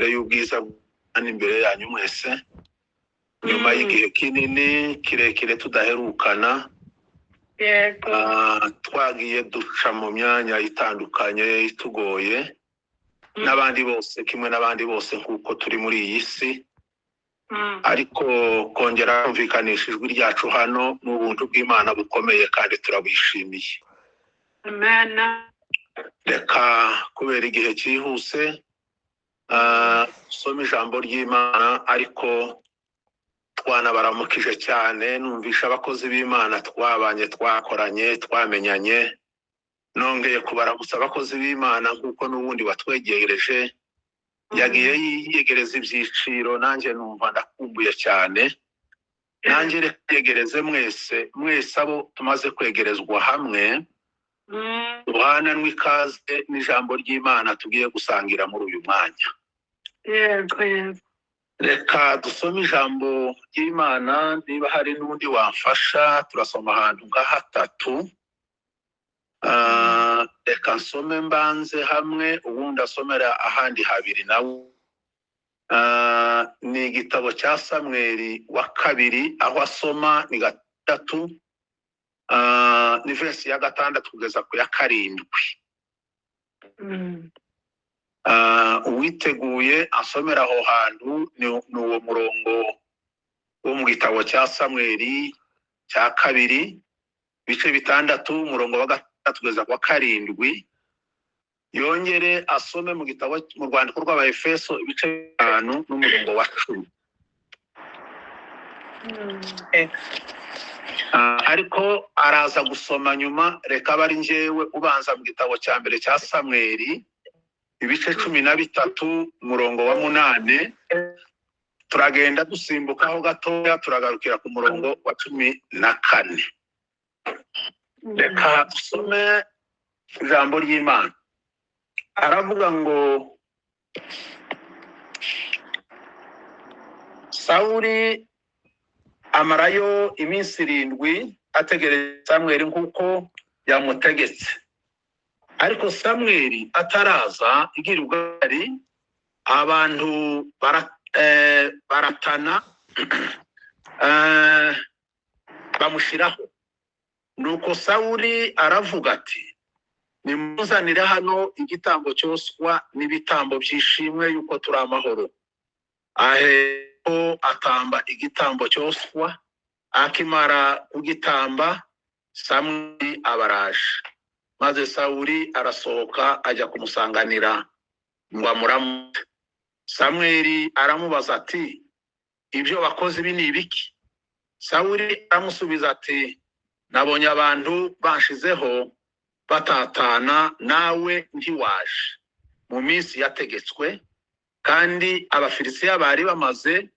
Imbere y'ubwiza bw'Imana, imbere yanyu mwese, nyuma y'igihe kinini kirekire tudaherukana. Yego. Twagiye duca mu myanya itandukanye itugoye, n'abandi bose kimwe n'abandi bose nk'uko turi muri iyi si, ariko kongera kumvikanisha ijwi ryacu hano ni ubuntu bw'Imana bukomeye kandi turabwishimiye. Amen. Reka kubera igihe cyihuse usome ijambo ry'Imana, ariko twanabaramukije cyane. Numvisha abakozi b'Imana twabanye, twakoranye, twamenyanye. Nongeye kubaramutsa abakozi b'Imana nk'uko n'ubundi watwegereje, yagiye yiyegereza ibyiciro, nanjye numva ndakumbuye cyane. Nanjye reka yegereze mwese mwese abo tumaze kwegerezwa hamwe, duhananwe ikaze n'ijambo ry'Imana tugiye gusangira muri uyu mwanya. Yego yego. Reka dusome ijambo ry'Imana. Niba hari n'undi wamfasha, turasoma ahantu nka hatatu. Reka nsome mbanze hamwe, ubundi asomera ahandi habiri nawe. Ni igitabo cya Samweli wa kabiri, aho asoma ni 6, ni versi ya 6 kugeza ku ya 7. Uwiteguye asomera aho hantu ni uwo murongo wo mu gitabo cya Samweli cya kabiri, ibice 6, umurongo wa 6 kugeza ku wa 7. Yongere asome mu gitabo, mu rwandiko rw'Abaefeso, ibice 5 n'umurongo wa 10. Ariko araza gusoma nyuma. Reka abe ari njyewe ubanza mu gitabo cya mbere cya Samweli, ibice 13, umurongo wa 8. Turagenda dusimbukaho gatoya, turagarukira ku murongo wa 14. Reka dusome ijambo ry'Imana. Aravuga ngo Sawuli amarayo iminsi 7 ategereje Samweli nk'uko yamutegetse. Ariko Samweli ataraza i Giligali, abantu baratana bamushyiraho. Nuko Sawuli aravuga ati: "Nimuzanire hano igitambo cyoswa n'ibitambo by'ishimwe yuko turi amahoro." Aheko atamba igitambo cyoswa. Akimara kugitamba, Samweli abaraje, maze Sawuli arasohoka ajya kumusanganira ngo amuramutse. Samweli aramubaza ati: "Ibyo wakoze ibi ni ibiki?" Sawuli aramusubiza ati: "Nabonye abantu banshizeho batatana, nawe ntiwaje mu minsi yategetswe, kandi Abafilisitiya bari bamaze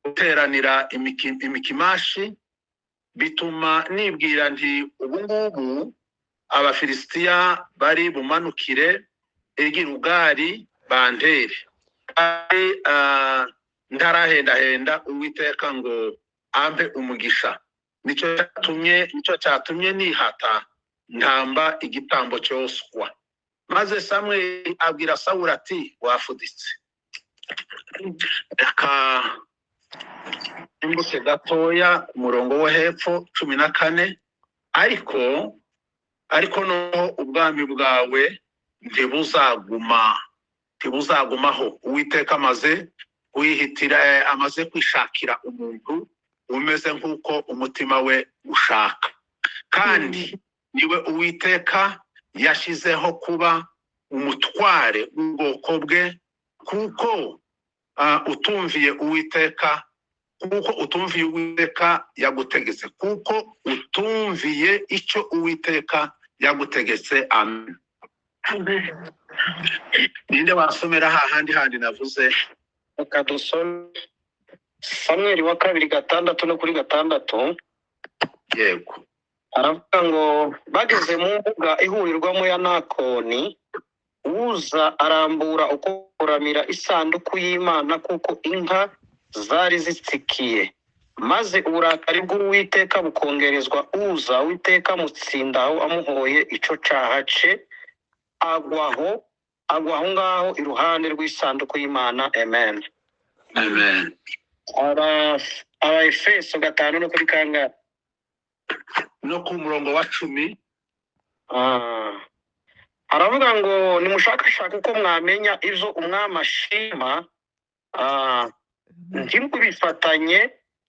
guteranira imikimashi, bituma nibwira nti ubu ngubu Abafilisitiya bari bumanukire i Giligali bantere, kandi ntarahendahenda Uwiteka ngo ampe umugisha. Nicyo cyatumye nihata ntamba igitambo cyoswa." Maze Samweli abwira Sawuli ati: "Wafuditse." Reka imbuke gatoya ku murongo wo hepfo 14. Ariko noneho ubwami bwawe ntibuzagumaho. Uwiteka amaze kwihitira, amaze kwishakira umuntu umeze nk'uko umutima we ushaka, kandi niwe Uwiteka yashyizeho kuba umutware w'ubwoko bwe, kuko utumviye Uwiteka, kuko utumviye Uwiteka yagutegetse, kuko utumviye icyo Uwiteka yagutegetse. Amen. Amen. Ninde wasomera hahandi handi navuze? Reka dusome Samweli wa kabiri 6 no kuri 6. Yego. Aravuga ngo bageze mu mbuga ihurirwamo ya Nakoni, Uza arambura uko kuramira isanduku y'Imana, kuko inka zari zitsikiye. Maze uburakari bw'Uwiteka bukongerezwa Uza, Uwiteka amutsinda aho amuhoye ico caha ce, agwaho Agwa aho ngaho iruhande rw'isanduku y'Imana. Amen. Amen. Aba Efeso 5 no kuri kangahe? No ku murongo wa 10. Aravuga ngo nimushakashake uko mwamenya ibyo umwami ashima, ntimubifatanye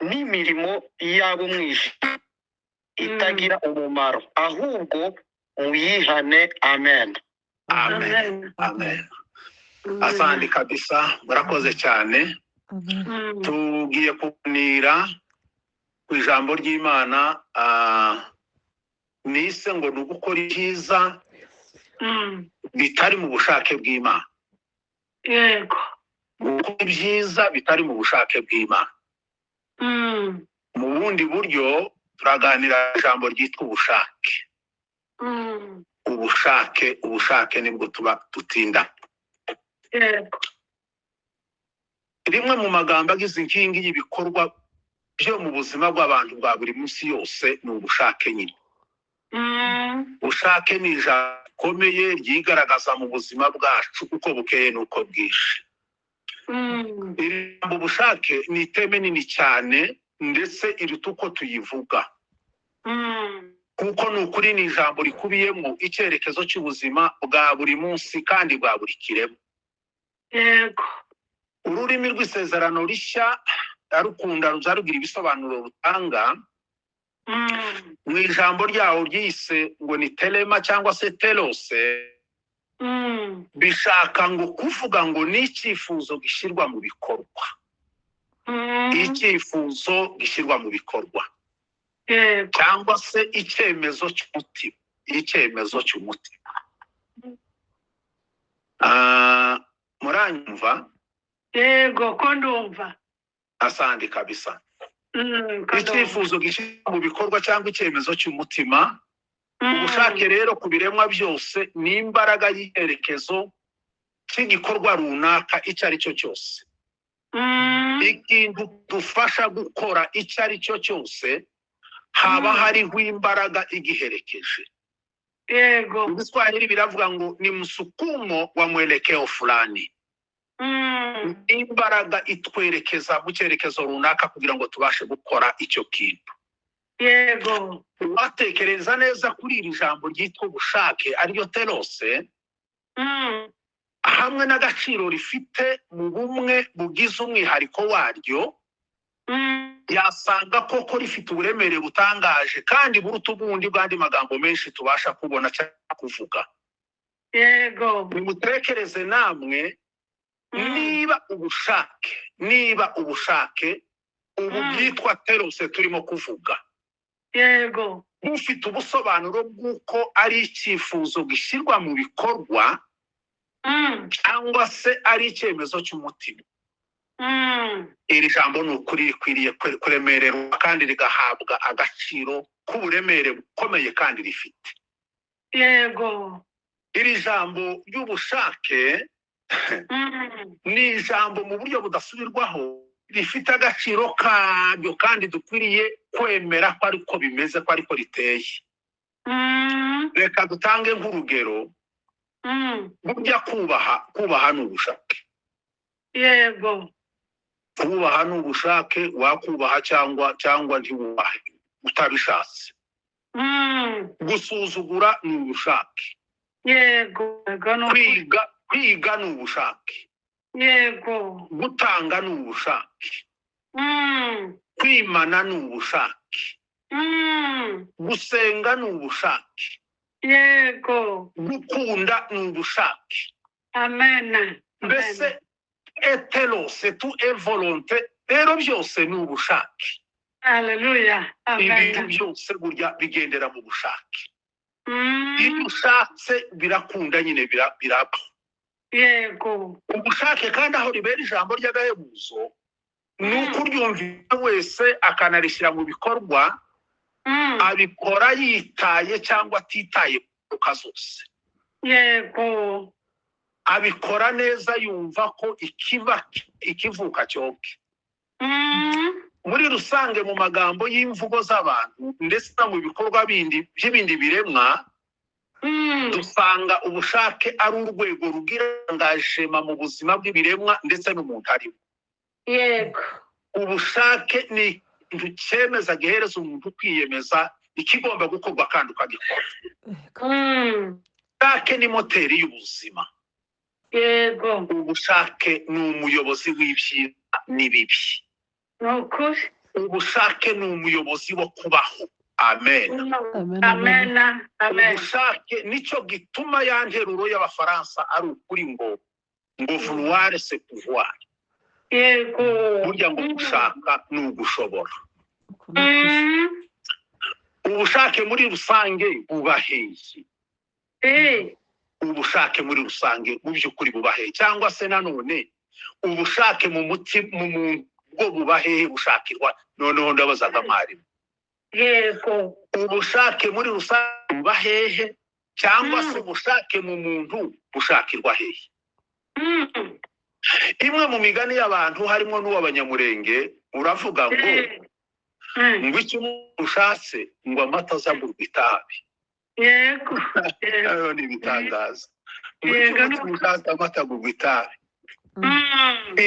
n'imirimo y'ab'umwijima itagira umumaro, ahubwo muyihane. Amen. Amen. Amen. Asante kabisa, murakoze cyane. Tugiye kuganira ku ijambo ry'Imana, nise ngo ni ugukora ibyiza bitari mu bushake bw'Imana. Yego. Gukora ibyiza bitari mu bushake bw'Imana. Mu bundi buryo turaganira ijambo ryitwa ubushake. Ubushake nibwo tuba dutinda. Yego. Rimwe mu magambo agize inkingi y'ibikorwa byo mu buzima bw'abantu bwa buri munsi yose ni ubushake nyine. Ubushake ni ijambo rikomeye ryigaragaza mu buzima bwacu uko bukeye n'uko bwije. Ijambo ubushake ni iteme nini cyane, ndetse iruta uko tuyivuga, kuko ni ukuri ni ijambo rikubiyemo icyerekezo cy'ubuzima bwa buri munsi kandi bwa buri kiremwa. Yego. Ururimi rw'isezerano rishya arukunda ruza rugira ibisobanuro rutanga. Mu ijambo ryawo ryise ngo ni telema cyangwa se telose, bishaka ngo kuvuga ngo ni icyifuzo gishyirwa mu bikorwa. Icyifuzo gishyirwa mu bikorwa. Yego. Cyangwa se icyemezo cy'umutima. Icyemezo cy'umutima. Muranyumva? Yego, ko ndumva. Asante kabisa. Icyifuzo gishyirwa mu bikorwa cyangwa icyemezo cy'umutima. Ubushake rero ku biremwa byose ni imbaraga y'icyerekezo cy'igikorwa runaka icyo ari cyo cyose. Ikintu dufasha gukora icyo ari cyo cyose haba hariho imbaraga igiherekeje. Yego. Mu Kiswahili biravuga ngo ni msukumo wa mwelekeo fulani. Imbaraga itwerekeza mu cyerekezo runaka kugira ngo tubashe gukora icyo kintu. Yego. Watekereza neza kuri iri jambo ryitwa ubushake ariryo telose, hamwe n'agaciro rifite mu bumwe bugize umwihariko waryo, yasanga koko rifite uburemere butangaje kandi buruta ubundi bw'andi magambo menshi tubasha kubona cyangwa kuvuga. Yego. Nimutekereze namwe, niba ubushake ubu bwitwa telose turimo kuvuga, Yego. bufite ubusobanuro bw'uko ari icyifuzo gishyirwa mu bikorwa cyangwa se ari icyemezo cy'umutima. Iri jambo ni ukuri rikwiriye kuremererwa kandi rigahabwa agaciro k'uburemere bukomeye kandi rifite. Yego. Iri jambo ry'ubushake ni ijambo mu buryo budasubirwaho rifite agaciro karyo kandi dukwiriye kwemera ko ariko bimeze, ko ariko riteye. Reka dutange nk'urugero. Burya kubaha ni ubushake. Yego. Kubaha ni ubushake, wakubaha cyangwa ntiwubahe utabishatse. Gusuzugura ni ubushake. Yego. Kwiga ni ubushake. Yego. Gutanga ni ubushake. Kwimana ni ubushake. Gusenga ni ubushake. Yego. Gukunda ni ubushake. Amen. Mbese etelose tu e volonté rero byose ni ubushake. Haleluya. Amen. Ibintu byose burya bigendera mu bushake. Iyo ushatse birakunda nyine, biraba. Yego. Ubushake kandi aho ribera ijambo ry'agahebuzo ni uko uryumva wese akanarishyira mu bikorwa, abikora yitaye cyangwa atitaye ku ngaruka zose. Yego. Abikora neza yumva ko ikivuka cyoke. Muri rusange mu magambo y'imvugo z'abantu ndetse no mu bikorwa bindi by'ibindi biremwa, Dusanga ubushake ari urwego rw'irangajema mu buzima bw'ibiremwa ndetse n'umuntu arimo. Yego. Ubushake ni ikintu cyemeza, gihereza umuntu kwiyemeza ikigomba gukorwa kandi ukagikora. Ubushake ni moteri y'ubuzima. Yego. Ubushake ni umuyobozi w'ibyiza n'ibibi. Ni ukuri. Ubushake ni umuyobozi wo kubaho. Amen. Amen, amen. Amen, amen. Ubushake nicyo gituma ya nteruro y'Abafaransa ari ukuri ngo "Vouloir, c'est pouvoir." Yego. Burya ngo gushaka ni ugushobora. Uko ni ukuri. Ubushake muri rusange buba hehe? Ubushake muri rusange mu by'ukuri buba hehe? Cyangwa se nanone ubushake mu muti, mu muntu bwo buba hehe, bushakirwa? Noneho ndabazaga mwarimu. Yego. Ubushake muri rusange buba hehe, cyangwa se ubushake mu muntu bushakirwa hehe? Imwe mu migani y'abantu, harimo n'uw'Abanyamurenge, uravuga ngo ngo icyo umuntu ushatse, ngo amata azagurwa itabi. Yego. Yego. Ayo ni ibitangaza, ngo icyo umutima ushatse, amata agurwa itabi.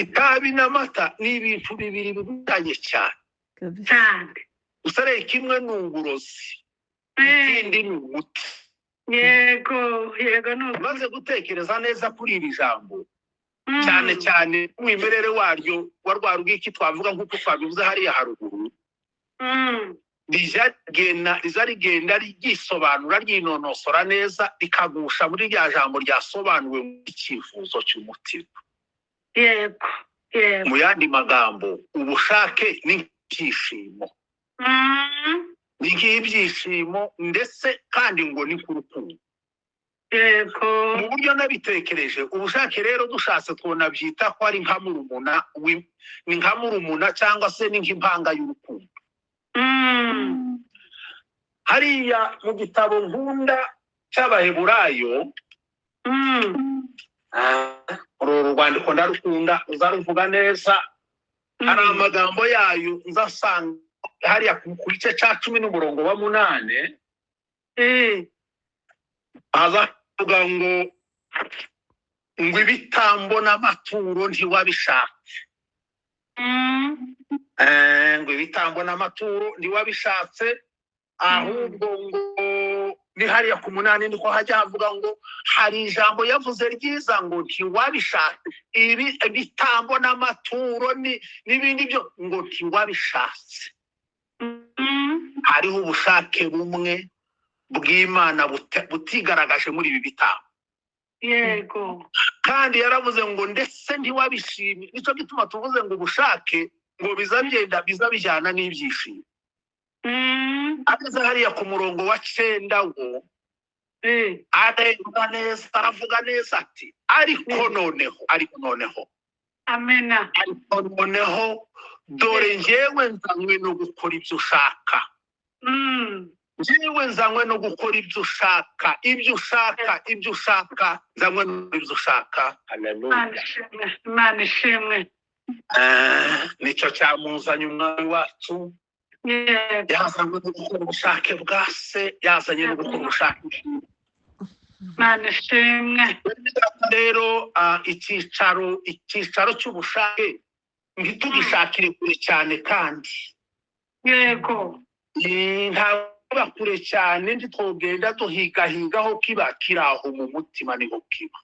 Itabi n'amata ni ibintu bibiri bibujyanye cyane. Kabisa. Cyane. Gusa rero kimwe ni uburozi, ikindi ni umuti. Yego, ni ukuri. Maze gutekereza neza kuri iri jambo, cyane cyane umwimerere waryo wa rwa rw'iki twavuga nk'uko twabivuze hariya haruguru, rijya rigenda ryisobanura, ryinonosora neza, rikagusha muri rya jambo ryasobanuwe mu icyifuzo cy'umutima. yego yego Mu yandi magambo, ubushake ni nk'ibyishimo, ni nk'ibyishimo, ndetse kandi ngo ni k'urukundo. Mu buryo nabitekereje, ubushake rero dushatse twonabyita ko ari nka murumuna ni nka murumuna cyangwa se ni nk'impanga y'urukundo. Hariya mu gitabo nkunda cy'Abaheburayo, uru rwandiko ndarukunda, uzaruvuga neza. Hari amagambo yayo nzasanga hariya ku gice cya 10 n'umurongo wa 8, azavuga ngo ibitambo n'amaturo ntiwabishaka. Ngo ibitambo n'amaturo ntiwabishatse, ahubwo ngo ni hariya ku 8 niko hajya havuga ngo hari ijambo yavuze ryiza, ngo ntiwabishatse ibi ibitambo n'amaturo n'ibindi byo, ngo ntiwabishatse. Hariho ubushake bumwe bw'Imana butigaragaje muri ibi bitambo. Kandi yaravuze ngo ndetse ntiwabishimye. Nicyo gituma tuvuze ngo ubushake ngo biza byenda biza bijyana n'ibyishimo. Ageze hariya ku murongo wa 9 wo areba neza, aravuga neza ati: "Ariko noneho, ariko noneho, Amena. ariko noneho dore njyewe nzanywe no gukora ibyo ushaka." Njyewe nzanywe no gukora ibyo ushaka, ibyo ushaka, ibyo ushaka, nzanywe no gukora ibyo ushaka. Imana Haleluya. ishimwe, Imana ishimwe. Nicyo cyamuzanye Umwami wacu. Yazanywe no gukora ubushake bwa Se, yazanye no gukora ubushake. Imana ishimwe. Rero icyicaro cy'ubushake ntitugishakire kure cyane kandi ntabwo kure cyane, ntitwogenda duhigahiga aho kiba. Kiri aho mu mutima, niho kiba.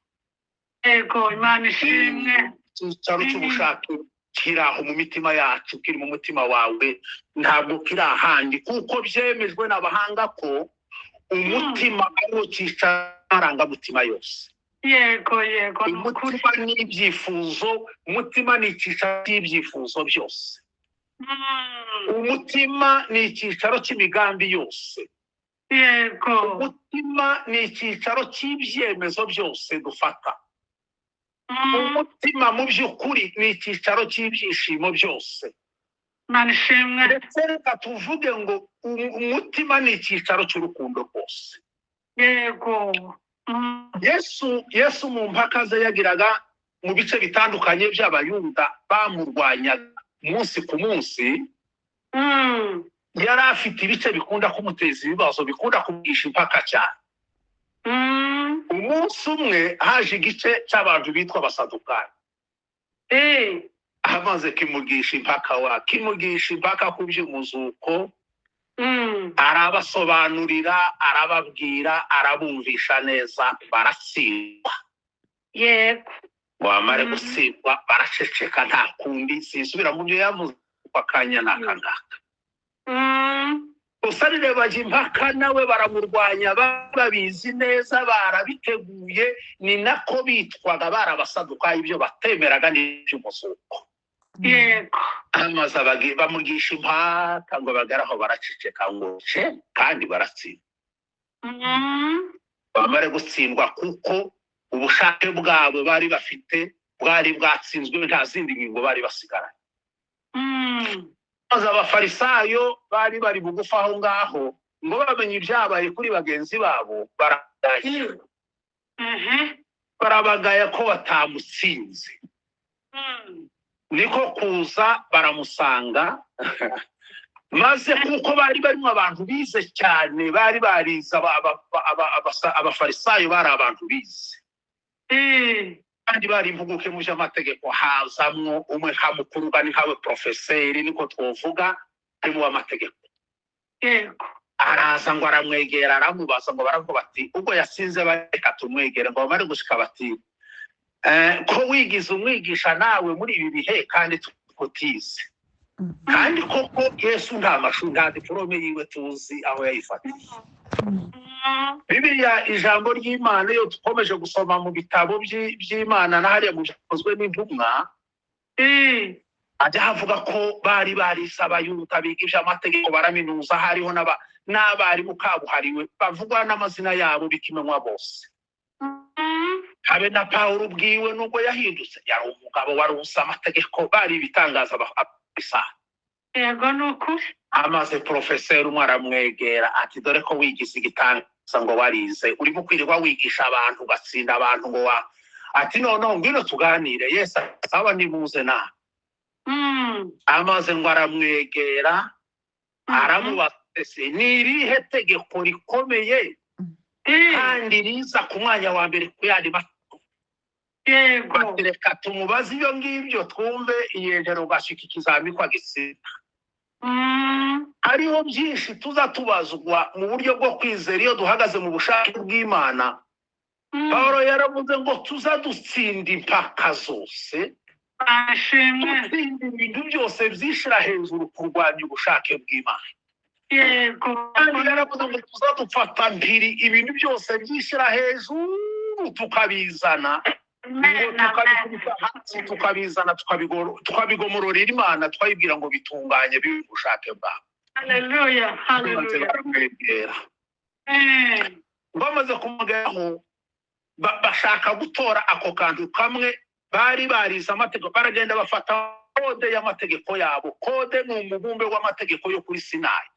Yego, Imana ishimwe. Icyicaro cy'ubushake kiri aho mu mitima yacu, kiri mu mutima wawe, ntabwo kiri ahandi, kuko byemejwe n'abahanga ko umutima ariwo cyicaro amarangamutima yose. Yego, ni ukuri. Umutima n'ibyifuzo, umutima ni icyicaro cy'ibyifuzo byose. Umutima ni icyicaro cy'imigambi yose. Umutima ni icyicaro cy'ibyemezo byose dufata. Umutima mu by'ukuri ni icyicaro cy'ibyishimo byose. Imana ishimwe. Ndetse reka tuvuge ngo umutima ni icyicaro cy'urukundo rwose. Yesu mu mpaka ze yagiraga mu bice bitandukanye by'Abayuda bamurwanyaga umunsi ku munsi, yari afite ibice bikunda kumuteza ibibazo, bikunda kumugisha impaka cyane. Umunsi umwe haje igice cy'abantu bitwa abasadukayo, amaze kimugisha impaka, wa kimugisha impaka ku by'umuzuko, arabasobanurira, arababwira, arabumvisha neza, baratsindwa. Wamare gutsindwa baraceceka, nta kundi, sinsubira mu byo yavuze akanya n'aka ngaka. Gusa bajya impaka nawe baramurwanya, babizi neza, barabiteguye, ni nako bitwaga barabasadukayo, ibyo batemeraga n'iby'umuzuko. Amaze bamugisha impaka ngo bagere aho baraceceka ngo ce, kandi baratsindwa. Bamare gutsindwa, kuko ubushake bwabo bari bafite bwari bwatsinzwe, nta zindi ngingo bari basigaranye. Maze abafarisayo bari bari bugufi aho ngaho, ngo bamenye ibyabaye kuri bagenzi babo, barabagaya, barabagaya ko batamutsinze. Niko kuza baramusanga, maze kuko bari barimo abantu bize cyane, bari barize, abafarisayo bari abantu bize kandi bari impuguke mu by'amategeko. Hazamwo umwe nka mukuru, ni nkawe porofeseri, niko twovuga, ari mu w'amategeko. Araza ngo aramwegera, aramubaza ngo baravuga bati ubwo yasinze bareka tumwegere, ngo bamare gushika bati ko wigize umwigisha nawe muri ibi bihe kandi tutize, kandi koko Yesu nta mashuri, nta diporome yiwe tuzi aho yayifatiye. Bibiliya, ijambo ry'Imana, iyo dukomeje gusoma mu bitabo by'Imana na hariya mu byakozwe n'intumwa, ajya havuga ko bari barise abayuda biga iby'amategeko baraminuza, hariho n'abarimu kabuhariwe bavugwa n'amazina yabo bikimenywa bose. Habe na Pawulo ubwiwe nubwo yahindutse yari umugabo wari uzi amategeko, bari ibitangaza abafarisayo. Yego, ni ukuri. Amaze porofeseri umwe aramwegera ati dore ko wigize igitangaza ngo warize, urimo kwirirwa wigisha abantu ugatsinda abantu, ngo wa ati noneho ngwino tuganire. Yesu asaba nimuze nawe. Amaze ngo aramwegera, aramubaza ese ni irihe tegeko rikomeye kandi riza ku mwanya wa mbere ku yandi mategeko? Reka tumubaze ibyo ngibyo twumve iyendero gashika ikizami kwa gitsinda. Hariho byinshi tuza tubazwa mu buryo bwo kwizera iyo duhagaze mu bushake bw'Imana. Pawulo yaravuze ngo tuza dutsinda impaka zose, dutsinda ibintu byose byishira hejuru kurwanya ubushake bw'Imana. Kandi yaravuze ngo tuza dufata mpiri ibintu byose byishira hejuru tukabizana, tukabikubita hasi, tukabizana, tukabigomororera Imana, twayibwira ngo bitunganye bibe ubushake bwawe. Haleluya, haleluya. Bamaze kumugeraho bashaka gutora ako kantu kamwe bari barize amategeko, baragenda bafata kode y'amategeko yabo. Kode ni umubumbe w'amategeko yo kuri Sinayi.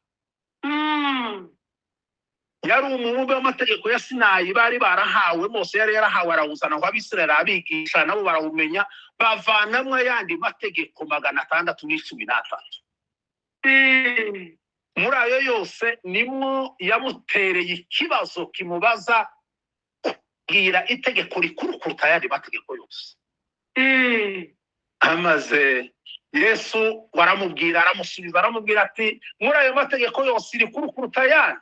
Yari umubumbe w'amategeko ya Sinayi bari barahawe, Mose yari yarahawe, arawuzana ngo Abisirayeli abigisha nabo barawumenya, bavanamwo ayandi mategeko 613. Muri ayo yose nimwo yamutereye ikibazo kimubaza kubwira itegeko rikuru kuruta ayandi mategeko yose. Amaze Yesu baramubwira, aramusubiza, aramubwira ati muri ayo mategeko yose rikuru kuruta ayandi.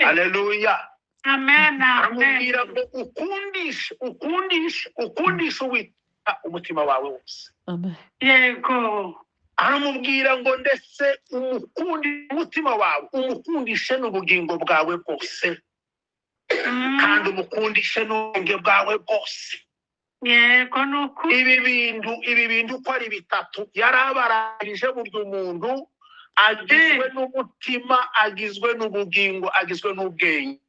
Haleluya. Amen. Aramubwira ngo ukundishe, ukundishe, ukundishe Uwiteka umutima wawe wose. Amen. Yego. Aramubwira ngo ndetse umukundi umutima wawe, umukundishe n'ubugingo bwawe bwose, kandi umukundishe n'ubwenge bwawe bwose. Yego, nuko ibi bintu uko ari bitatu yarabararije buryo umuntu agizwe n'umutima, agizwe n'ubugingo, agizwe n'ubwenge.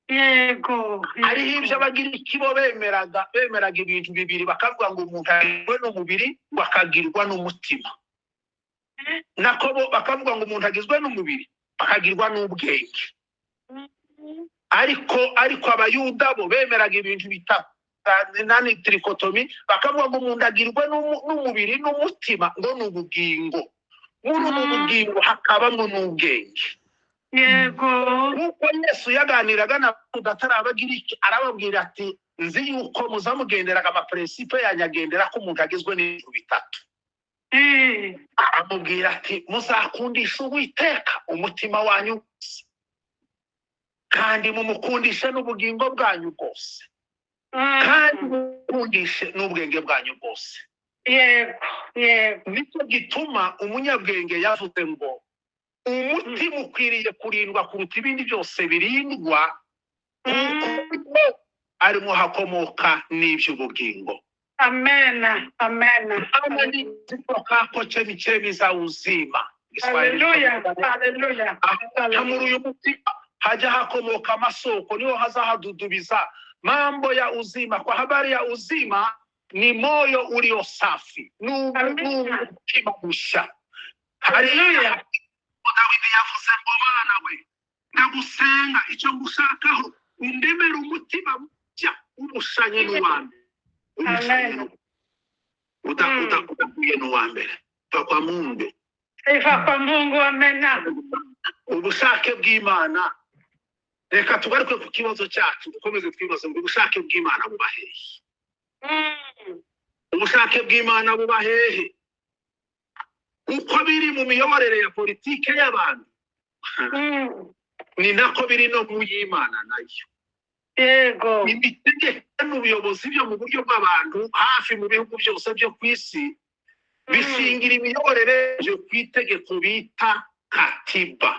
Yego. Hariho ibyo Abagiriki bo bemeraga ibintu bibiri, bakavuga ngo umuntu agizwe n'umubiri bakagirwa n'umutima. Nako bo bakavuga ngo umuntu agizwe n'umubiri bakagirwa n'ubwenge. Ariko Abayuda bo bemeraga ibintu bitatu, nani trikotomi, bakavuga ngo umuntu agirwe n'umubiri n'umutima ngo n'ubugingo. Muri ubu bugingo hakabamo n'ubwenge. Yego. Nk'uko Yesu yaganiraga n'Abayuda atarabagiriki, arababwira ati: "Nzi yuko muzamugenderaga amaprincipes yanyu agendera ko umuntu agizwe n'ibintu bitatu." Aramubwira ati: "Muzakundisha Uwiteka umutima wanyu wose, kandi mumukundishe n'ubugingo bwanyu bwose, kandi mumukundishe n'ubwenge bwanyu bwose." yego yego Nicyo gituma umunyabwenge yavuze ngo umutima ukwiriye kurindwa kuruta ibindi byose birindwa, kuko arimo hakomoka n'iby'ubugingo. Amena, amena. Ama ni zitokako chemichemi za uzima. Giswahili. Haleluya, haleluya. Aha muri uyu mutima hajya hakomoka amasoko, niho hazahadudubiza mambo ya uzima. Kwa habari ya uzima ni moyo ulio safi, ni Amina. umutima mushya. Hariya Dawidi yavuze ngo: "Bana we, ndagusenga, icyo ngushakaho, undemere umutima mushya umushanye n'uwa mbere, umushanye Amen. udahuye n'uwa mbere." Va kwa Mungu. Sifa kwa Mungu, amena. Ubushake bw'Imana, reka tugaruke ku kibazo cyacu, dukomeze twibaze ngo ubushake bw'Imana buba hehe? Ubushake bw'Imana buba hehe? Uko biri mu miyoborere ya politike y'abantu, ni nako biri no mu y'Imana nayo. Imitegekere n'ubuyobozi byo mu buryo bw'abantu hafi mu bihugu byose byo ku isi bishingira imiyoborere yo ku itegeko bita katiba,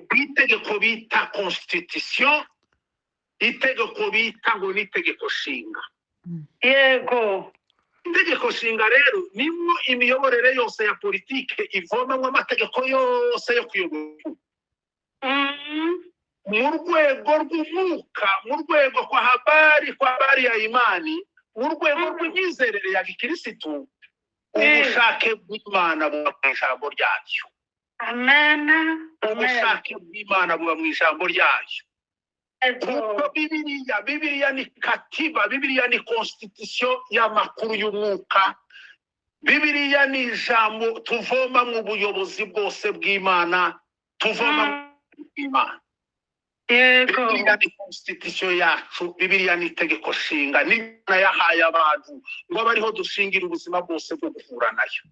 ku itegeko bita constitution, itegeko bita ngo ni itegeko nshinga. Itegeko nshinga rero nimwo imiyoborere yose ya politike ivomamo amategeko yose yo kuyobora. Mu rwego rw'umwuka, mu rwego kwa habari ya imani, mu rwego rw'imyizerere ya gikirisitu, ubushake bw'Imana buba mu ijambo ryayo. Amena, amen. Ubushake bw'Imana buba mu ijambo ryayo, kuko Bibiliya ni katiba, Bibiliya ni constitution y'amakuru y'umwuka, Bibiliya ni ijambo tuvoma mu buyobozi bwose bw'Imana, tuvoma mu bw'Imana. Bibiliya ni constitution yacu, Bibiliya ni itegeko nshinga n'Imana yahaye abantu ngo abe ariho dushingira ubuzima bwose bwo guhura nayo.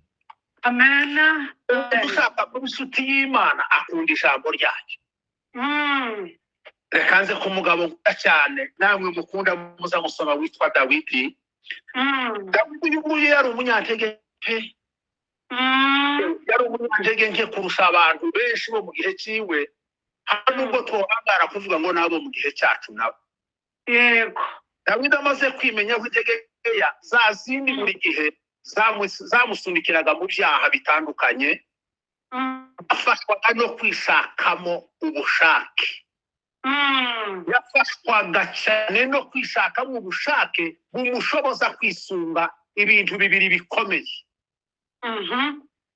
Amena. Ushaka kuba inshuti y'Imana akunda ijambo ryayo. Reka nze ku mugabo nkunda cyane, namwe mukunda, muza musoma, witwa Dawidi. Dawidi uyu nguyu yari umunyantege pe. Yari umunyantege nke kurusha abantu benshi bo mu gihe cyiwe, hano nubwo twohangara kuvuga ngo nabo mu gihe cyacu nabo. Dawidi amaze kwimenya ko intege nkeya za zindi buri gihe zamusunikiraga mu byaha bitandukanye, afashwaga no kwishakamo ubushake. Yafashwaga cyane no kwishakamo ubushake bumushoboza kwisunga ibintu bibiri bikomeye.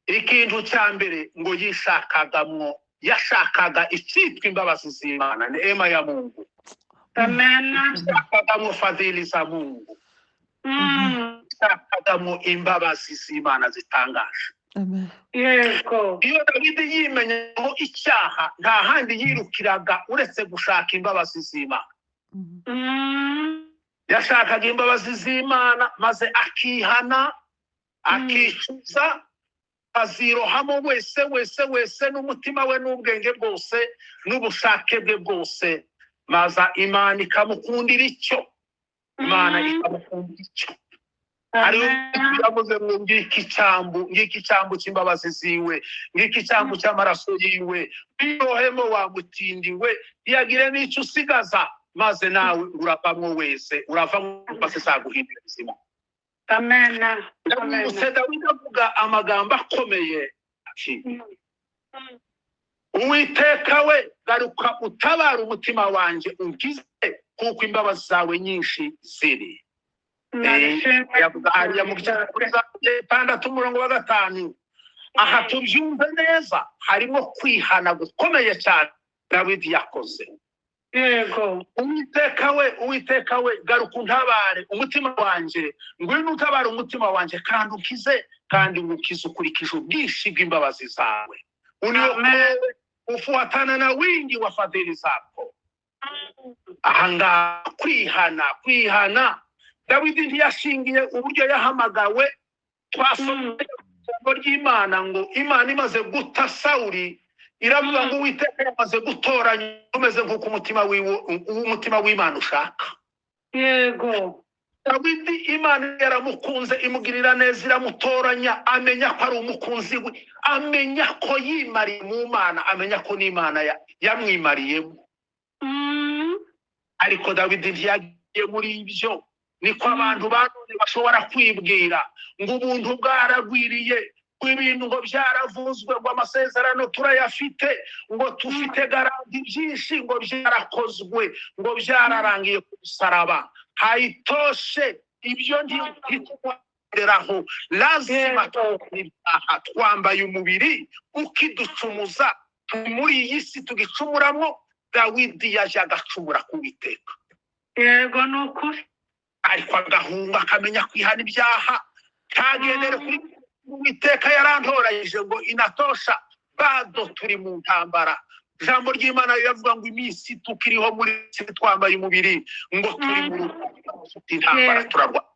Ikintu cya mbere ngo yishakagamwo, yashakaga icyitwa imbabazi z'Imana, neema ya Mungu. Amena. Yashakagamwo fadhili za Mungu. Yashakagamwo imbabazi z'Imana zitangaje. Amen. Iyo Dawidi yimenyeho icyaha, nta handi yirukiraga uretse gushaka imbabazi z'Imana. Yashakaga imbabazi z'Imana maze akihana, akicuza, azirohamo wese wese wese n'umutima we n'ubwenge bwose n'ubushake bwe bwose, maze Imana ikamukundira icyo. Imana ikamukundira icyo. Hariho Amen. yavuze ngo: "Ngiki icyambu, ngiki icyambu cy'imbabazi ziwe, ngiki icyambu cy'amaraso yiwe, wirohemo wa mutindi we, ntiyagire n'icyo usigaza, maze nawe uravamwo wese, uravamwo maze zaguhindura ubuzima." Amena. Ndamwibutse Dawidi avuga amagambo akomeye ati: "Uwiteka we, garuka utabara umutima wanjye, unkize kuko imbabazi zawe nyinshi ziri." Yavuga hariya mu gice kuri za 6 umurongo wa 5. Aha tubyumve neza, harimo kwihana gukomeye cyane Dawidi yakoze. "Uwiteka we, Uwiteka we, garuka untabare umutima wanjye, ngwino utabare umutima wanjye kandi unkize, kandi ngukize ukurikije ubwinshi bw'imbabazi zawe, uniokoe Amen. Kufuatana na wingi wa fadhili zako. Ahangaha kwihana, kwihana, Dawidi ntiyashingiye uburyo yahamagawe. Twasomye ijambo ry'Imana ngo Imana imaze guta Sawuli, iravuga ngo Uwiteka yamaze gutoranya umeze nk'uko umutima w'Imana ushaka. Yego. Dawidi Imana yaramukunze, imugirira neza, iramutoranya, amenya ko ari umukunzi we, amenya ko yimariye mu Mana, amenya ko n'Imana yamwimariyemo. Ariko Dawidi ntiyagiye muri ibyo. Niko abantu ba none bashobora kwibwira ngo ubuntu bwaragwiriye, ngo ibintu ngo byaravuzwe, ngo amasezerano turayafite, ngo tufite garanti byinshi, ngo byarakozwe, ngo byararangiye ku musaraba. Haitoshe, ibyo ntitugenderaho. Lazima ibyaha, twambaye umubiri ukiducumuza, turi muri iyi si tugicumuramo. Dawidi yaje agacumura ku Uwiteka. Yego, ni ukuri. Ariko agahunga, akamenya kwihana ibyaha, ntagendere kuri Uwiteka yarantoranyije ngo inatosha. Bado turi mu ntambara. Ijambo ry'Imana riravuga ngo iminsi tukiriho muri isi twambaye umubiri, ngo turi mu rugamba, intambara turarwana,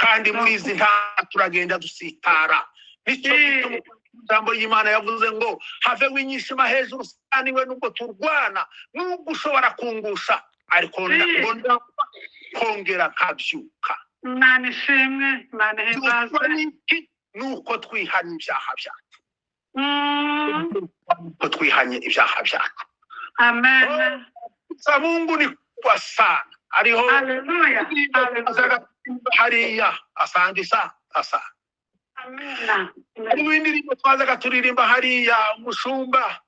kandi muri izi ntambara turagenda dusitara. Nicyo gituma ijambo ry'Imana yavuze ngo have winyishima hejuru saniwe, nubwo turwana, nubwo ushobora kungusha, ariko ngo kongera nkabyuka. Imana ishimwe, Imana ihimbazwe. N'iki? Nuko twihanye ibyaha byacu, nuko twihanye ibyaha byacu. Amen. Za Mungu ni kubwa sana. Hariho Haleluya, haleluya. hariya, asante sana, asante. Amena. Hariho indirimbo twazaga turirimba hariya, umushumba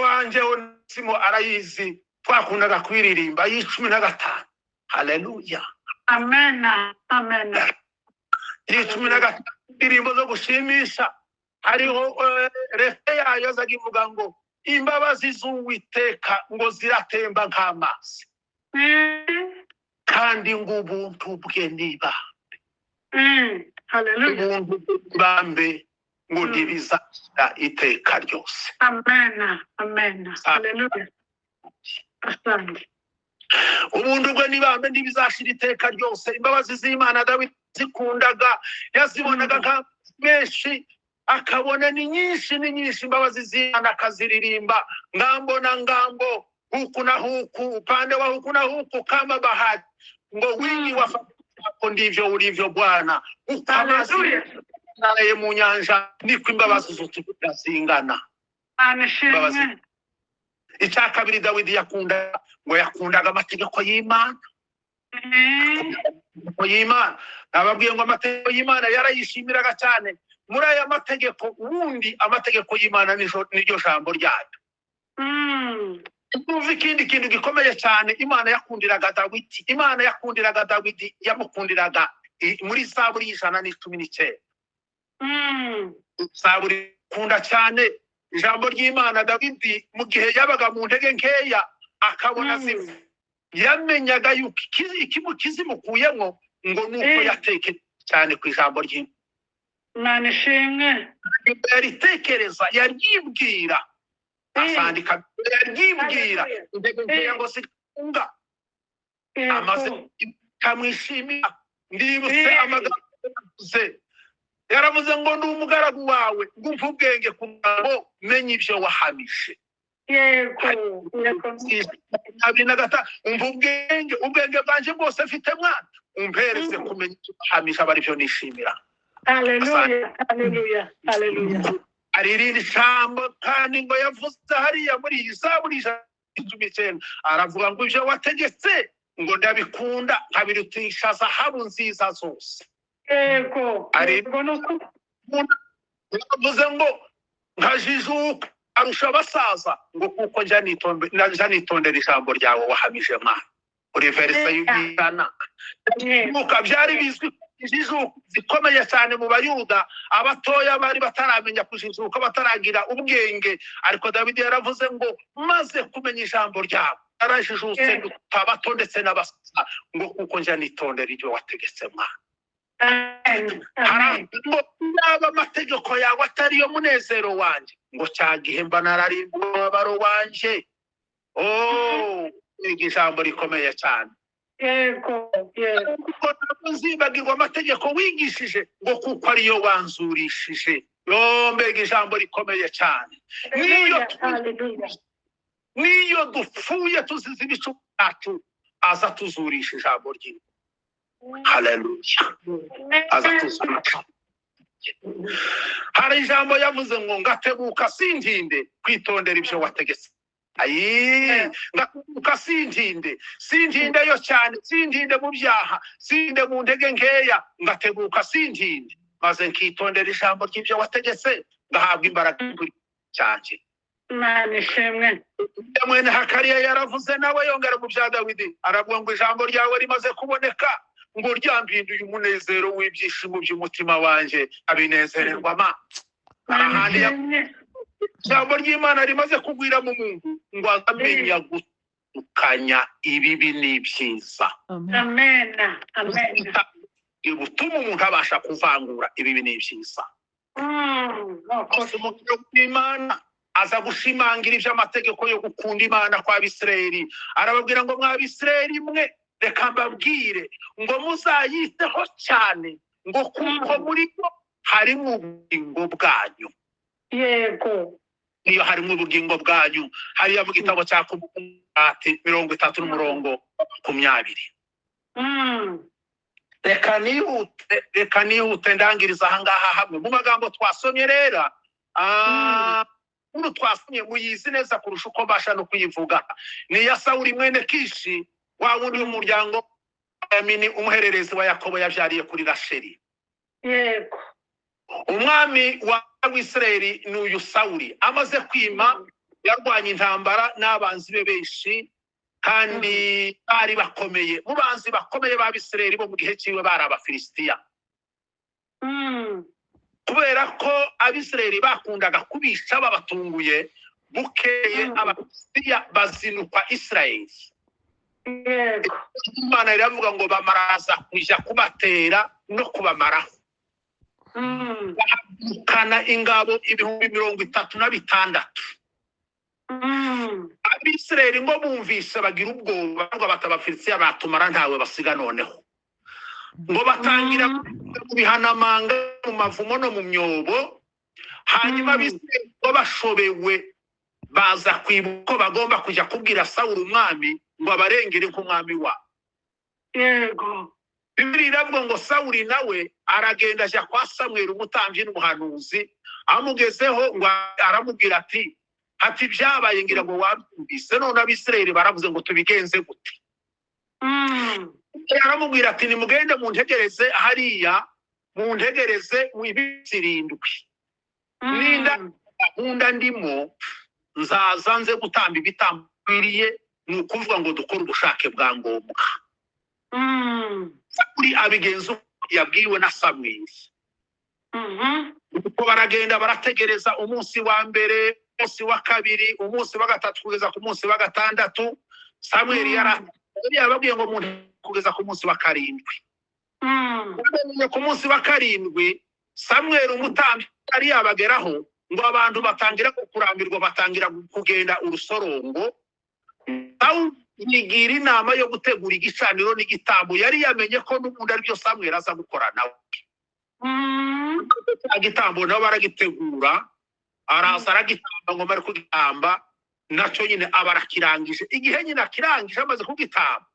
wanje Onesimo arayizi, twakundaga kuyiririmba, y'15. Haleluya. Amena, amena. Y'15, indirimbo zo gushimisha. Hariho refrain yayo yazaga ivuga ngo imbabazi z'Uwiteka ngo ziratemba nk'amazi, kandi ngo ubuntu bwe niba Haleluya. ubuntu bw'ibambe ngo ntibizashira iteka ryose. Amena, amena. Haleluya, asante. Ubuntu bwe n'ibambe ntibizashira iteka ryose. Imbabazi z'Imana Dawidi zikundaga, yazibonaga nka menshi, akabona ni nyinshi, ni nyinshi imbabazi z'Imana, akaziririmba ngambo na ngambo, huku na huku, upande wa huku na huku, kama bahari, ngo wingi wa fadhili zako ndivyo ulivyo Bwana, uko amazi Haleluya. naye mu nyanja, niko imbabazi z'utugirira zingana. Imana ishimwe. Icya kabiri Dawidi yakunda, ngo yakundaga amategeko y'Imana. Amategeko y'Imana, nababwiye ngo amategeko y'Imana yarayishimiraga cyane. Muri aya mategeko, ubundi amategeko y'Imana niryo jambo ryayo. Numva ikindi kintu gikomeye cyane Imana yakundiraga Dawidi, Imana yakundiraga Dawidi, yamukundiraga muri Zaburi y'119. Zaburi kunda cyane ijambo ry'Imana. Dawidi mu gihe yabaga mu ntege nkeya, akabona ziva, yamenyaga yuko ikizimukuyemo ngo nuko yatekereje cyane ku ijambo ry'Imana. Imana ishimwe. Yaritekereza, yaryibwira, asandika, yaryibwira, intege nkeya ngo zikunga amaze kamwishimira. Ndibutse amagambo yavuze, yaravuze ngo ndi umugaragu wawe, ngo umpe ubwenge kugira ngo menye ibyo wahamije. Yego, yego. 25, umva ubwenge, ubwenge bwanjye bwose mfite mwana, umpereze kumenya icyo wahamije, aba aribyo nishimira. Haleluya, haleluya, haleluya. Hari irindi jambo kandi ngo yavuze hariya muri iyi Zaburi 119, aravuga ngo ibyo wategetse ngo ndabikunda nkabirutisha zahabu nziza zose. Yego, ni ukuri. Yavuze ngo nkajijuka arusha abasaza, ngo kuko njya nitondera ijambo ryawe wahamije mwana, uri verset y'100. Jijuka, byari bizwi ko injijuka zikomeye cyane mu Bayuda, abatoya bari bataramenya kujijuka, bataragira ubwenge, ariko Dawidi yaravuze ngo maze kumenya ijambo ryawe narajijutse, nduta abato ndetse n'abasaza, ngo kuko njya nitondera ibyo wategetse mwana. Amen. Amen. Ngo yaba amategeko yawe atariyo munezero wanjye, ngo cya gihe mba nararimba umubabaro wanjye. Oh, ijambo rikomeye cyane. Yego, yego. Kuko ntabwo nzibagirwa amategeko wigishije, ngo kuko ariyo wanzurishije. Yo, mbega ijambo rikomeye cyane. Niyo Haleluya, haleluya. Niyo dupfuye tuzize ibicu byacu, aza tuzurisha ijambo ryiwe. Haleluya, aza tuzurisha. Hari ijambo yavuze ngo ngatebuka sintinde kwitondera ibyo wategetse. Ayi, ngatebuka sintinde, sintindeyo cyane, sintinde mu byaha, sintinde mu ntege nkeya, ngatebuka sintinde, maze nkitondera ijambo ry'ibyo wategetse, ngahabwa imbaraga kuri cyanjye. Imana ishimwe. Mwene Hakariya yaravuze nawe, yongera mu bya Dawidi, aravuga ngo ijambo ryawe rimaze kuboneka, ngo ryampinduye umunezero w'ibyishimo by'umutima wanjye, abinezererwa ma. Imana Ahandi ishimwe. Ijambo ry'Imana rimaze kugwira mu muntu, ngo amenya gutandukanya ibibi n'ibyiza. Amen. Amen. Amen. Butuma umuntu abasha kuvangura ibibi n'ibyiza. Nukuri. Umugabo w'Imana aza gushimangira iby'amategeko yo gukunda Imana kwa Bisirayeli, arababwira ngo mwa Bisirayeli mwe, reka mbabwire ngo muzayiteho cyane, ngo kuko muri yo harimo ubugingo bwanyu. Yego. Niyo harimo ubugingo bwanyu. Hariya mu gitabo cya Kumugati 30 n'umurongo 20. Reka nihute, reka nihute, ndangiriza ahangaha hamwe mu magambo twasomye rero. Nkuru twasomye muyizi neza kurusha uko mbasha no kuyivuga, ni iya Sawuli mwene Kishi, wa wundi w'umuryango wa Benyamini, umuhererezi wa Yakobo yabyariye kuri Rasheli. Yego. Umwami wa Isirayeli ni uyu Sawuli. Amaze kwima, yarwanye intambara n'abanzi be benshi kandi bari bakomeye. Mu banzi bakomeye b'Abisirayeli bo mu gihe cyiwe bari Abafilisitiya. Kubera ko Abisirayeli bakundaga kubica babatunguye, bukeye Abafilisitiya bazinukwa Isirayeli. Yego. Imana iravuga ngo bamaraza kujya kubatera no kubamaraho. Bahagurukana ingabo 36,000. Abisirayeli ngo bumvise bagira ubwoba, ngo bati Abafilisitiya batumara, ntawe basiga noneho. Ngo batangira mu bihanamanga, mu mavumo no mu myobo. Hanyuma Abisirayeli ngo bashobewe, baza kwibuka ko bagomba kujya kubwira Sawuli umwami ngo abarengere nk'umwami wabo. Yego. Bibiliya iravuga ngo Sawuli nawe aragenda ajya kwa Samweli umutambyi n'umuhanuzi, amugezeho ngo aramubwira ati byabaye ngira ngo wabyumvise, none Abisirayeli baravuze ngo tubigenze gute? Aramubwira ati nimugende muntegereze hariya, muntegereze mu iminsi 7. Ninda gahunda ndimo, nzaza nze gutamba ibitambo bikwiriye, ni ukuvuga ngo dukore ubushake bwa ngombwa. Sawuli abigenza uko yabwiwe na Samweli. Ubwo baragenda barategereza umunsi wa mbere, umunsi wa kabiri, umunsi wa gatatu, kugeza ku munsi wa gatandatu. Samweli yari yababwiye ngo umuntu kugeza ku munsi wa karindwi. Ku munsi wa karindwi Samweli umutambyi yari yabageraho, ngo abantu batangira kurambirwa, batangira kugenda urusorongo. Sawuli yigira inama yo gutegura igicaniro n'igitambo, yari yamenye ko n'ubundi aribyo Samweli aza gukora nawe. Igitambo nabo baragitegura, araza aragitamba, ngo bari kugitamba nacyo nyine aba arakirangije. Igihe nyine akirangije, amaze kugitamba,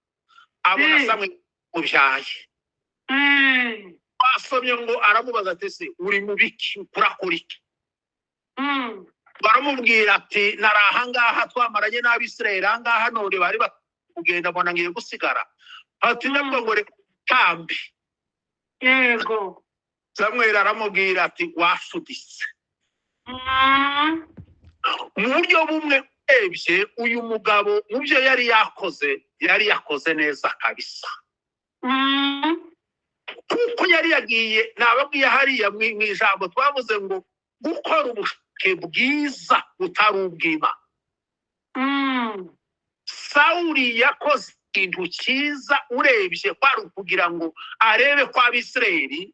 abona Samweli mubyaye. Basomye ngo aramubaza ati se uri mu biki, urakora iki? Baramubwira ati nari ahangaha twamaranye n'Abisirayeli ahangaha, none bari kugenda mbona ngiye gusigara. Ati nabwo ngo reka tambi. Yego. Samweli aramubwira ati wafuditse. Mu buryo bumwe urebye uyu mugabo mu byo yari yakoze, yari yakoze neza kabisa. Kuko yari yagiye, nababwiye hariya mu ijambo twavuze ngo gukora ubushake bwiza butari ubw'Imana. Sawuli yakoze ikintu cyiza, urebye kwari ukugira ngo arebe ko Abisirayeli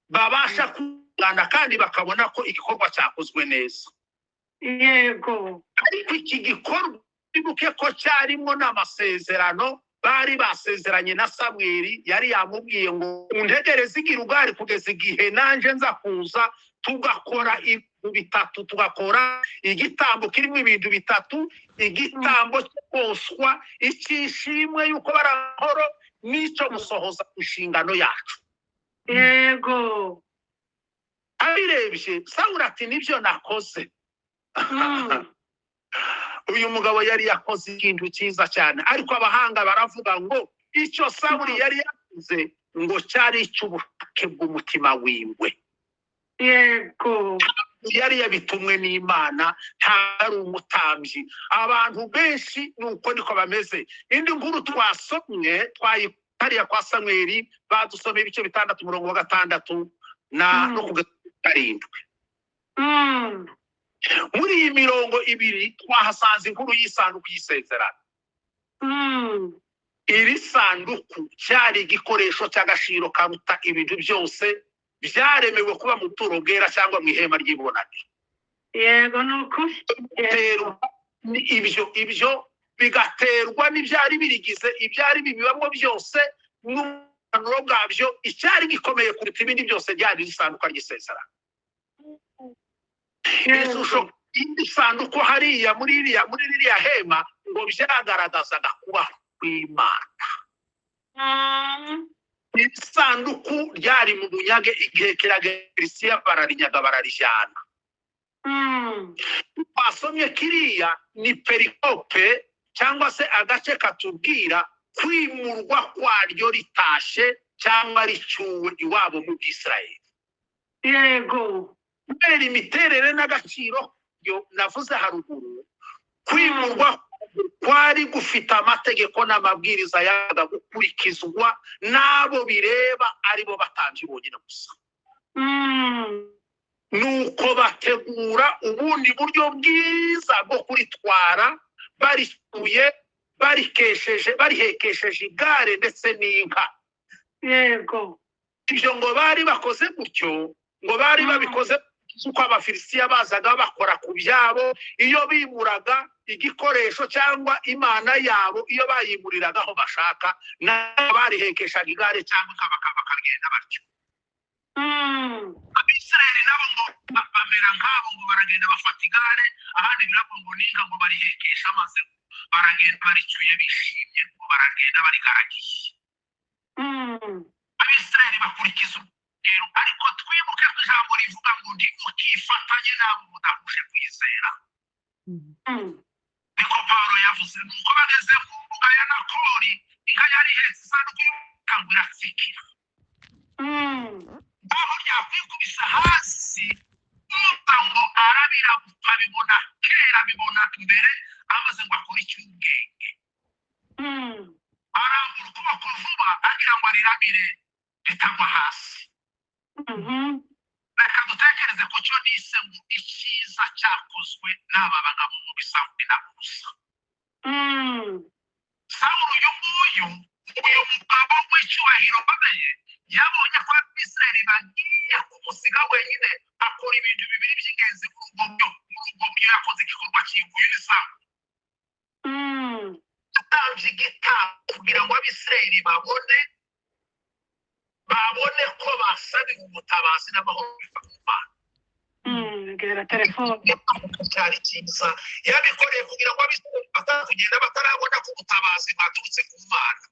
babasha kungana kandi bakabona ko igikorwa cyakozwe neza. Yego. Ariko iki gikorwa, wibuke ko cyarimo n'amasezerano bari basezeranye na Samweli. Yari yamubwiye ngo untegereze i Gilugari kugeza igihe nanje nza kuza, tugakora ibintu bitatu, tugakora igitambo kirimo ibintu bitatu: igitambo cyo koswa, icyishimwe yuko bari amahoro, n'icyo gusohoza inshingano yacu. Yego. Abirebye Sawuli ati nibyo nakoze. Uyu mugabo yari yakoze ikintu cyiza cyane, ariko abahanga baravuga ngo icyo Sawuli yari yakoze ngo cyari icy'ubushake bw'umutima wiwe. Yego. Yari yabitumwe n'Imana, ntabwo ari umutambyi. Abantu benshi ni uko niko bameze. Indi nkuru twasomye twayihariya kwa Samweli, badusomeye ibice 6 umurongo wa 6 na no ku 7. Muri iyi mirongo ibiri twahasanze inkuru y'isanduku y'isezerano. Iri sanduku cyari igikoresho cy'agaciro karuta ibintu byose byaremewe kuba mu buturo bwera cyangwa mu ihema ry'ibonaniro. Yego, ni ukuri. Biterwa ibyo bigaterwa n'ibyari birigize, ibyari bibibamo byose n'ubusobanuro bwabyo. Icyari gikomeye kuruta ibindi byose byari isanduka ry'isezerano. Ishusho y'indi sanduku hariya muri ririya hema ngo byagaragazaga kuba kw'Imana. Isanduku ryari mu bunyage igihe kiragirisiya, bararinyaga bararijyana. Twasomye kiriya ni perikope cyangwa se agace katubwira kwimurwa kwaryo ritashe cyangwa ricyuwe iwabo mu Bwisirayeli. Yego. Kubera imiterere n'agaciro yo navuze haruguru, kwimurwa kwari gufite amategeko n'amabwiriza yaga gukurikizwa n'abo bireba, aribo batambyi bonyine gusa. Nuko bategura ubundi buryo bwiza bwo kuritwara, barikuye, barikesheje, barihekesheje igare ndetse n'inka. Yego. Ibyo ngo bari bakoze gutyo, ngo bari babikoze uko Abafilisitiya bazaga bakora ku byabo iyo bimuraga igikoresho cyangwa imana yabo, iyo bayimuriraga aho bashaka, nabo barihekeshaga igare cyangwa inka bakagenda batyo. Abisirayeli nabo ngo bamera nk'abo, ngo baragenda bafata igare, ahandi biravuga ngo n'inka ngo barihekesha, maze baragenda baricyuye bishimye, ngo baragenda barigaragiye. Abisirayeli bakurikiza urugero, ariko twibuke ko ijambo rivuga ngo ntimukifatanye n'abo mudahuje kwizera. Niko Pawulo yavuze. Nuko bageze mu mbuga ya Nakori, inka yari ihetse isanduku y'Uwiteka ngo iratsikira. Aho ryakwikubisa hasi, Musa ngo arabirabuka, abibona kera, abibona mbere, amaze ngo akore icy'ubwenge. Arambura ukuboko vuba agira ngo ariramire ritagwa hasi. Reka dutekereze ku cyo nise ngo icyiza cyakozwe n'aba bagabo mu Sawuli na Uza. Sawuli uyu nguyu, uyu mugabo w'icyubahiro ukomeye, yabonye ko Abisirayeli bagiye kumusiga wenyine, akora ibintu bibiri by'ingenzi muri ubwo buryo yakoze igikorwa cy'uyu ni Sawuli. Yatambye igitambo kugira ngo Abisirayeli babone ko basabira ubutabazi n'amahoro biva ku Mana. Gera telefone. Cyari cyiza yabikoreye kugira ngo Abisirayeli batakugenda batarabona ko ubutabazi bwaturutse ku Mana.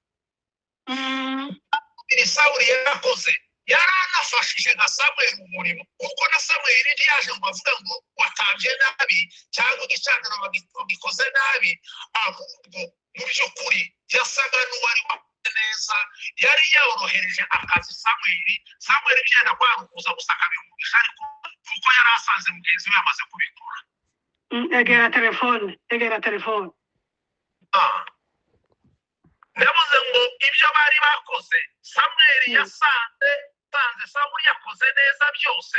Iri Sawuli yarakoze, yaranafashije nka Samweli umurimo, kuko na Samweli ntiyaje ngo avuge ngo watambye nabi cyangwa igicaniro bagikoze nabi, ahubwo mu by'ukuri yasaga n'uwari wakoze neza, yari yorohereje akazi Samweli. Samweli byenda kwarukuza gusa akabimugisha, ariko kuko yari asanze mugenzi we yamaze kubikora. Egera telefone, egera telefone. Ndavuze ngo ibyo bari bakoze, Samweli yasanze Sawuli yakoze neza byose,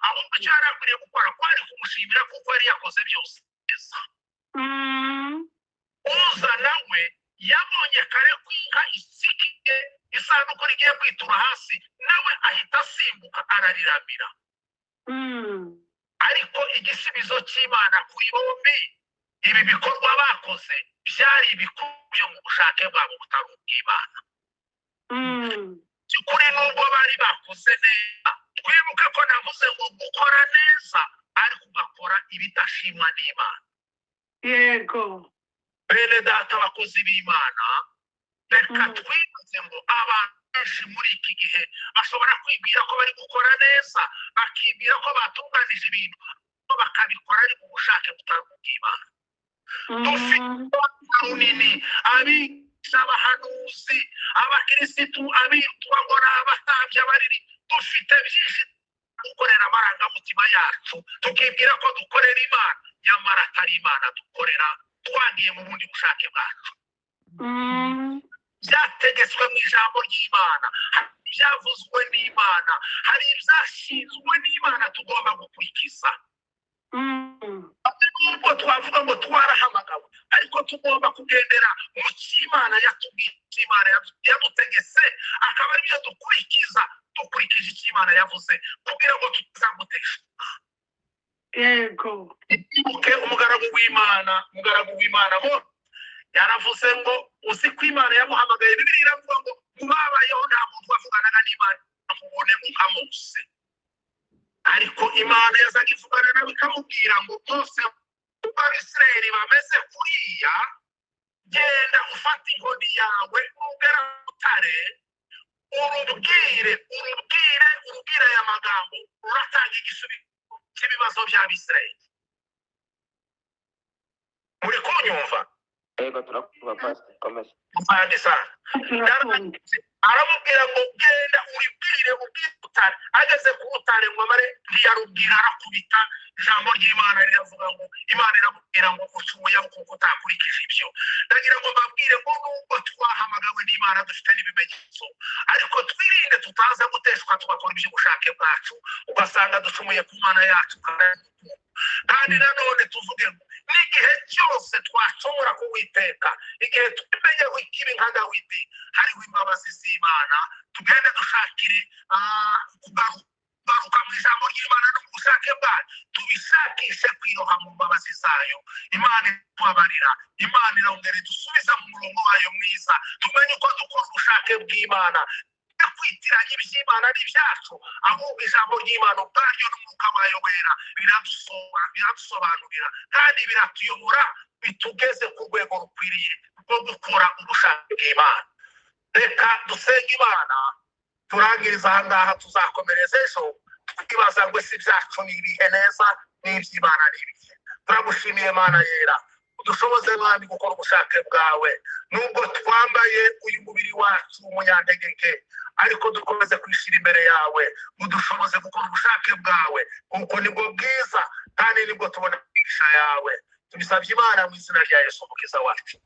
ahubwo icyo yari akwiriye gukora kwari kumushimira kuko yari yakoze byose neza. Uza nawe we yabonye kare ko inka isikiye isanduku rigiye kwitura hasi, nawe ahita asimbuka arariramira. Ariko igisubizo cy'Imana kuri bombi, ibi bikorwa bakoze byari ibikorwa byo mu bushake bwabo butari ubw'Imana. By'ukuri nubwo bari bakoze neza, twibuke ko navuze ngo gukora neza ariko ugakora ibidashimwa n'Imana. Yego. Bene data, abakozi b'Imana, reka twibaze ngo abantu benshi muri iki gihe bashobora kwibwira ko bari gukora neza, bakibwira ko batunganije ibintu, ariko bakabikora ari mu bushake butari ubw'Imana. Dufite runini abigisha, abahanuzi, abakirisitu, abitwa ngo ni abatambyi, abariri. Dufite byinshi gukorera amarangamutima yacu, tukibwira ko dukorera Imana, nyamara atari Imana dukorera, twagiye mu bundi bushake bwacu. Byategetswe mu ijambo ry'Imana, hari ibyavuzwe n'Imana, hari ibyashinzwe n'Imana tugomba gukurikiza. Nubwo twavuga ngo twarahamagawe, ariko tugomba kugendera mu cy'Imana yatubwiye, cy'Imana yadutegetse, akaba aribyo dukurikiza, dukurikije icyo Imana yavuze, kugira ngo tutazagutesha. Yego. Ibuke umugaragu w'Imana, umugaragu w'Imana bo yaravuze ngo uzi ko Imana yamuhamagaye. Bibiliya iravuga ngo mu babayeho nta muntu wavuganaga n'Imana mubone nka Mose, ariko Imana yazaga ivugana nawe ikamubwira ngo: "Mose, uko Abisirayeli bameze kuriya, genda ufate inkoni yawe, nugera ku rutare urubwire, urubwire, urubwire aya magambo, uratanga igisubizo cy'ibibazo by'Abisirayeli." Muri kunyumva? Yego, turakumva pastor, komeza. Muvande sana. Turakumva. Aramubwira ngo: "Genda uribwire, ubwire urutare." Ageze ku rutare ngo amare, ntiyarubwira, arakubita. Ijambo ry'Imana riravuga ngo Imana iramubwira ngo: "Ucumuye kuko utakurikije ibyo." Ndagira ngo mbabwire ngo nubwo twahamagawe n'Imana, dufite n'ibimenyetso, ariko twirinde tutaza guteshwa tugakora iby'ubushake bwacu, ugasanga ducumuye ku Mana yacu. Kandi nanone tuvuge ngo n'igihe cyose twacumura ku Witeka, igihe tumenyeho ikibi nka Dawidi, hariho imbabazi z'Imana. Tugende dushakire kugaruka mu ijambo ry'Imana no mu bushake bwayo, tubishakishe kwiroha mu mbabazi zayo. Imana itubabarira, Imana irongera idusubiza mu murongo wayo mwiza, tumenye uko dukora ubushake bw'Imana, twe kwitiranya iby'Imana n'ibyacu, ahubwo ijambo ry'Imana ubwaryo n'umwuka wayo wera biradusobanurira kandi biratuyobora, bitugeze ku rwego rukwiriye rwo gukora ubushake bw'Imana. Reka dusenge Imana, turangiriza aha ngaha, tuzakomereza ejo. Twibaza ngo ese ibyacu ni ibihe neza n'iby'Imana ni ibihe? Turagushimiye Mana yera, udushoboze Mwami gukora ubushake bwawe, nubwo twambaye uyu mubiri wacu umunyantegeke, ariko dukomeze kwishyira imbere yawe, udushoboze gukora ubushake bwawe, kuko nibwo bwiza kandi nibwo tubona imigisha yawe. Tubisabye Imana mu izina rya Yesu Umukiza wacu.